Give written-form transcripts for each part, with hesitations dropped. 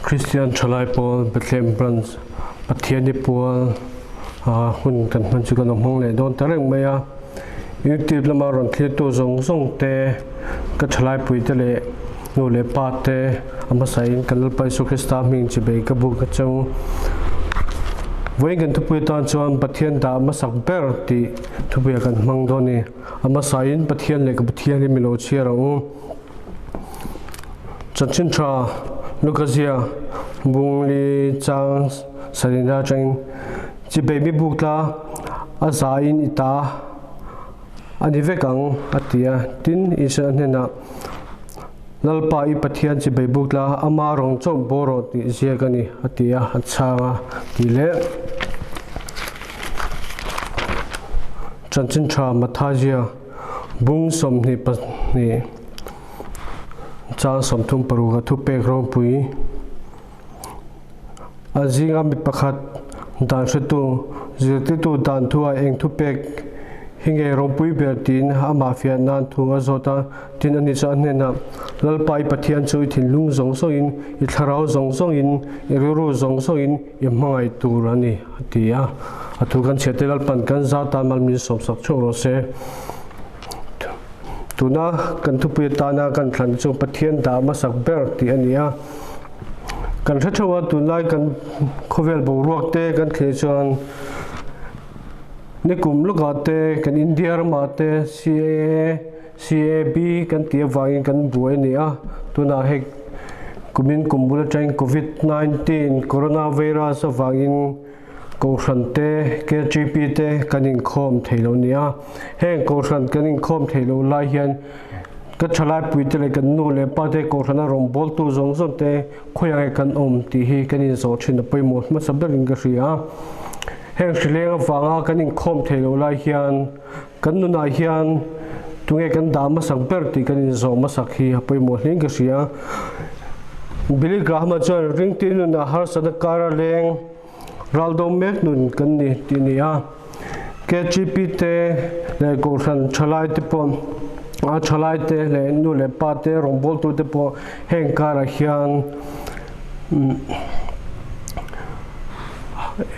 Kristian Thalai Pawl Bethlehem Branch Pathiani pual hun kan hman chu kan awm hmang leh dawn ta reng mai a. YouTube lama rawn thlirtu zawng zawng te, ka thalai puite leh nu leh pa te a hmasain kan Lalpa Isua Krista hming chibei ka buk a cheu. Vawiin kan thupui atan chuan Pathian dah hmasak ber tih thupuiah kan hmang dawn a ni. A hmasain Pathian leh ka Pathian hi mi lo chhiar ang u. Chanchin tha Lukazia Bungli chang Sarina atangin chibei mi buk tla a zaiin i ta a ni vek ang a ti a. Tin, Isua hnenah, Lalpa i Pathian chibei buk tla ama rawng chawp bawr rawh tih ziak a ni a ti a, a chhang a ti leh. Chanchin tha Mathaia Bung 22 chang 36 a thupek ropui a zinga mi pakhat dan hretu zirtirtu dan thu ah eng thupek hi nge ropui ber tiin amah fiah nan thu a zawt a, tin ani chu a hnenah Lalpa i Pathian chu i thinlung zawng zawngin i thlarau zawng zawngin i rilru zawng zawngin i hmangaih tur a ni a ti a. A thu kan chhiat te Lalpan kan zau tan mal min sawmsak chhuak rawh se. Tuna kan thupui atana kan thlan chu Pathian dah hmasak ber tih a ni a. Kan hre theuh a tunlai kan khawvel boruak te kan thlir chuan nikum lawkah te kan India ramah te CAA, CAB kan tih avangin kan buai a ni a, tunah hei kumin kum bul atangin Covid 19 coronavirus avangin Kohhran te, KGP te kan inkhawm thei lo ni a. Heng Kohhran kan inkhawm thei lo lai hian ka thalaipui te leh kan nu leh pa te Kohhrana rawngbawltu zawng zawng te khawiah nge kan awm tih hi kan inzawh thin a pawimawh hmasa berin ka hria a. Heng hrileng avanga kan inkhawm thei lo lai hian Kan nunah hian tunge kan dah hmasak ber tih kan inzawh hmasak hi a pawimawh hlein ka hria. Billy Graham-a chuan ringti nunah harsatna kara leng ral do mek nun kan ni tih a ni a. KGP te leh Kohhran thalai te pawh a thalai te leh nu leh pa te rawngbawltu te pawh heng karah hian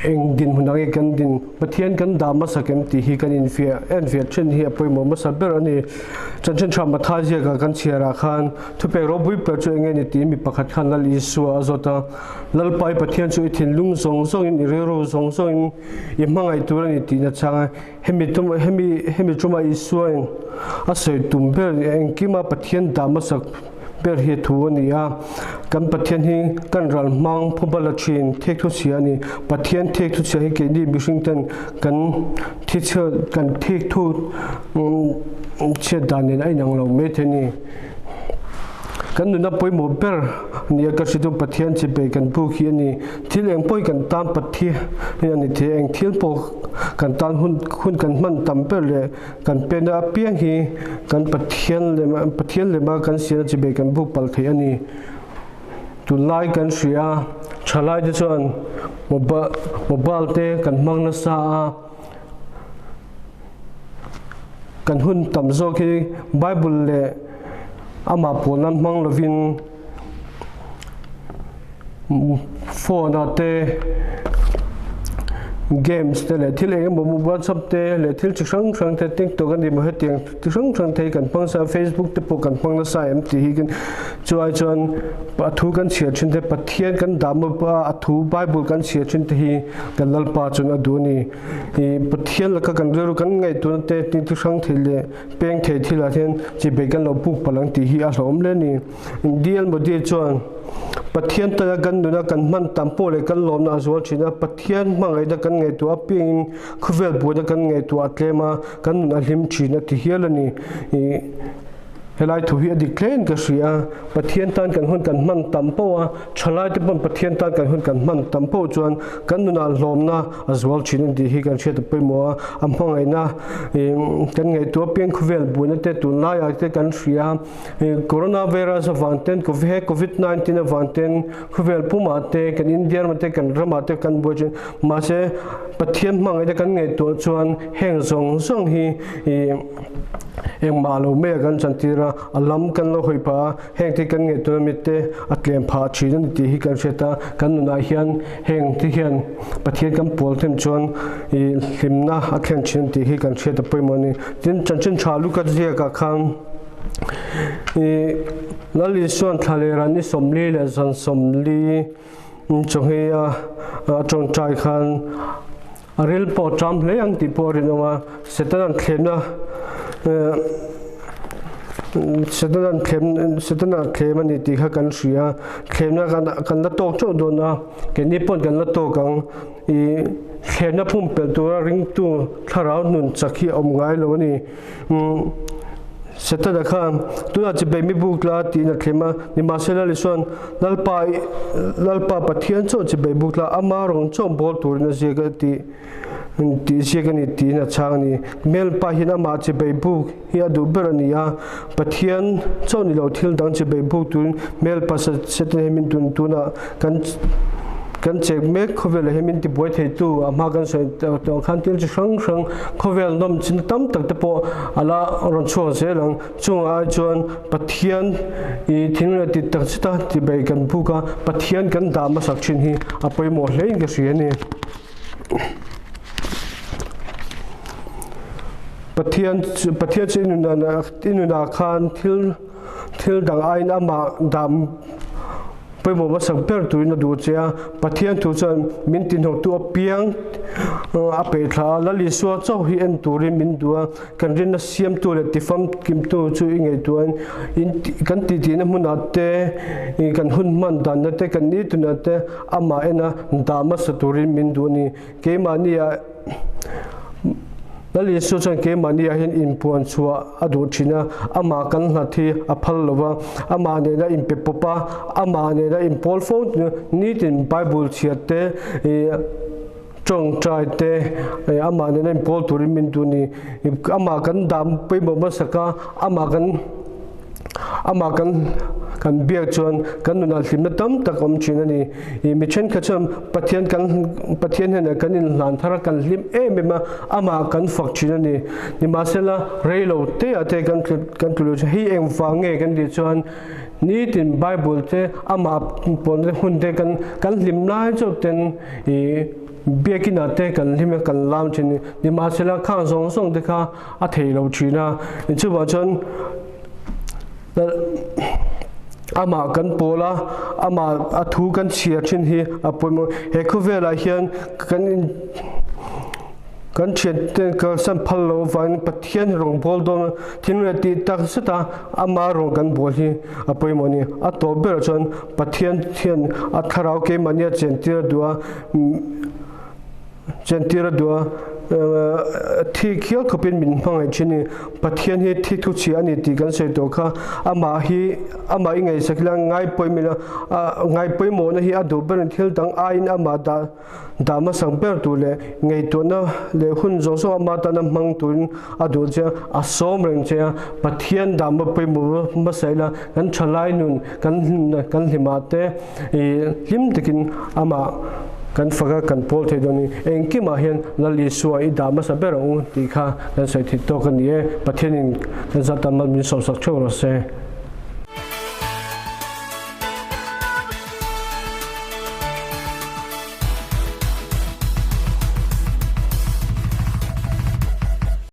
eng dinhmun ang nge kan din Pathian kan dah hmasak em tih hi kan infiah enfiah thin hi a pawimawh hmasa ber a ni. Chanchin tha Matthai ziakah kan chhiarah khan thupek ropui ber chu eng nge ni tiin mi pakhat khan Lal Isua a zawt a, Lalpa i Pathian chu i thinlung zawng zawngin i rilru zawng zawngin i hmangaih tur a ni tih na chang a. Hemi tum hemi hemi tuma Isuain a sawi tum ber engkima Pathian dah hmasak ber hi thu a ni a, kan Pathian hi kan ral hmang phuba la thin thek thu chhia a ni. Pathian thek thu chhia hi keini mihring ten kan thi chhia kan thek thu chhiat dan nen a inang lo mai thei a ni. Kan nuna pawimawh ber a ni a, ka hriat chu Pathian chipei kan buk hi a ni. Thil eng pawh hi kan tan Pathian a ni thei a, eng thil pawh kan tan hun hun kan hman tam ber leh Kan pena apiang hi kan Pathian lema Pathian lema kan siana chibei kan buk palh theih a ni. Tunlai kan hria a, thalai te chuan mobile mobile te kan hmang nasa a, kan hun tam zawk hi Bible leh amah pawl nan hmang lovin phone ah te games te leh thil eng emaw whatsapp te leh thil chi hrang hrang te tiktok a ni maw hetiang chi hrang hrang te hi kan hmang nasa a facebook te pawh kan hmang nasa em tih hi chu ai chuan a thu kan chhiar thin te Pathian kan dah mawp a a thu bible kan chhiar thin te hi kan Lalpa chuan a duh a ni ih Pathian laka kan rilru kan ngaihtuahna te thil chi hrang thei leh peng thei thil ah hian chibei kan lo puk palh ang tih hi a hlauhawm hle a ni. DL Modi chuan Pathian tana kan nuna kan hman tam pawh leh kan lawmna a zual thin a, Pathian hmangaihna kan ngaihtuah apiangin khawvel buaina kan ngaihtuah a tlem a, kan nun a hlim thin a ti hial a ni. Helai thu hi a dik hlein ka hria a, Pathian tan kan hun kan hman tam pawh a, thalaite pawn Pathian tan kan hun kan hman tam pawh chuan kan nunah hlawmna a zual thin a ni tih hi kan hriat a pawimawh a, a hmangaihna kan ngaihtuah apiang khawvel buaina te tunlaiah te kan hria a. Coronavirus avang ten he Covid 19 avang ten khawvel pumah te kan India ramah te kan ramah te kan buai thin mahse Pathian hmangaih te kan ngaihtuah chuan heng zawng zawng hi ih engmah lo mai a kan chantir a. a, a lam kan lo hawi phah a, heng te kan ngaihtuahna mit te a tlem phah thin a ni tih hi kan hriat a, kan nunah hian heng te hian Pathian kan pawl hnem chuan ih hlimna a thlen thin a ni tih hi kan hriat a pawimawh a ni. Tin, chanchin tha Luka ziakah khan ih Lal Isua'n thla leh ran ni 40 leh zan 40 chawngei a tawngtai khan a ril pawh ṭam hle ang tih pawh a rinawm a, Setana'n thlemna Setana'n thlem Setana thlem a ni tih kha kan hria, thlemna kan kan la tawk teuh dawn a, keini pawn kan la tawk ang, ih thlemna pumpelh tura ringtu thlarau nun chak hi a awm ngai lo a ni. Setana khan tunah chibai mi buk la tiin a thlem a, nimahsela Lisuan Lalpa Lalpa Pathian chaw chibai buk la ama rawng chaw bawl turin a ziak a tih tih ziak a ni tiin a chhang a ni. Hmelpa hian amah chibai buk hi a duh ber a ni a, Pathian chaw ni lo thil dang chibai buk turin hmelpa Setana hi min tun tunah kan kan chek mek khawvelah hian min tibuai theitu a hma kan sawi tawh ang khan thil chi hrang hrang khawvel nawm chin tam tak te pawh a la rawn chhuak zel ang chungah ai chuan Pathian ih thing leh ti tak zeta tibei kan buk a Pathian kan dah hmasak thin hi a pawimawh hle in ka hria a ni. Pathian Pathian chu i nunah i nunah khan thil thil dang aiin amah dah Pawimawh hmasak ber turin a duh che a, Pathian thu chuan min tihnawktu apiang a peih thla a, Lal Isua chauh hi en turin min duh a, kan rinna siamtu leh tifamkimtu chu i ngaihtuahin in kan titihna hmunah te, kan hun hman danna te, kan nitina te amah ena dah hmasa turin min duh a ni. Keimahnia Lal Isua chuan keimahniah hian inpuan chhuah a duh thin a, amah kan hlat hi a phal lo va, amah nena inpe pawp a, amah nena inpawl fo nitin Bible chhiar te, tawngtai te, amah nena inpawl turin min duh a ni. Amah kan dah pawimawh hmasak a, amah kan. Amah kan kan biak chuan kan nunah hlimna tam tak awm thin a ni. Ih mi thenkhat chuan Pathian kan Pathian hnenah kan inhlan thar a, kan hlim em em a, amah kan fak thin a ni. Nimahsela rei lo te ah te kan kan tlu luh hei eng vang nge kan tih chuan nitin Bible te amah pawlna hun te kan kan hlim lai chauh ten ih biakinah te kan hlim a kan lam thin a ni. Nimahsela khang zawng zawng te kha a thei lo thin a, chuvang chuan amah kan pawl a, amah a thu kan chhiar thin hi a pawimawh. He khawvelah hian kan in kan thiante kalsan phal loh avangin Pathian rawngbâwl dawn a, thil leh tih tak zet a ama rawn kan bual hi a pawimawh a ni. A tawp berah chuan Pathian hian a thlarau keimahni a chentir a duh a, Chentir a duh a, thi khial khawpin min hmangaih thin i Pathian hi thi thu chhia a ni tih kan sawi tawh kha. Amah hi amah i ngaihsak ila ngai pawimawh ngai pawimawhna hi a duh berin thil dang aiin amah dah dah hmasak ber tur leh ngaihtuahna leh hun zawng zawng ama tana hmang turin a duh che a, a sawm reng che a. Pathian dah pawimawh hmasa ila kan thalai nun kan kan hlimah te I hlim takin amah kan fak a, kan pawl thei dawn a ni. Engkimah hian Lal Isua i dah hmasa ber ang u tih kha kan sawi thei tawk a ni e. Pathianin kan zat tam min sawmsak theuh rawh se.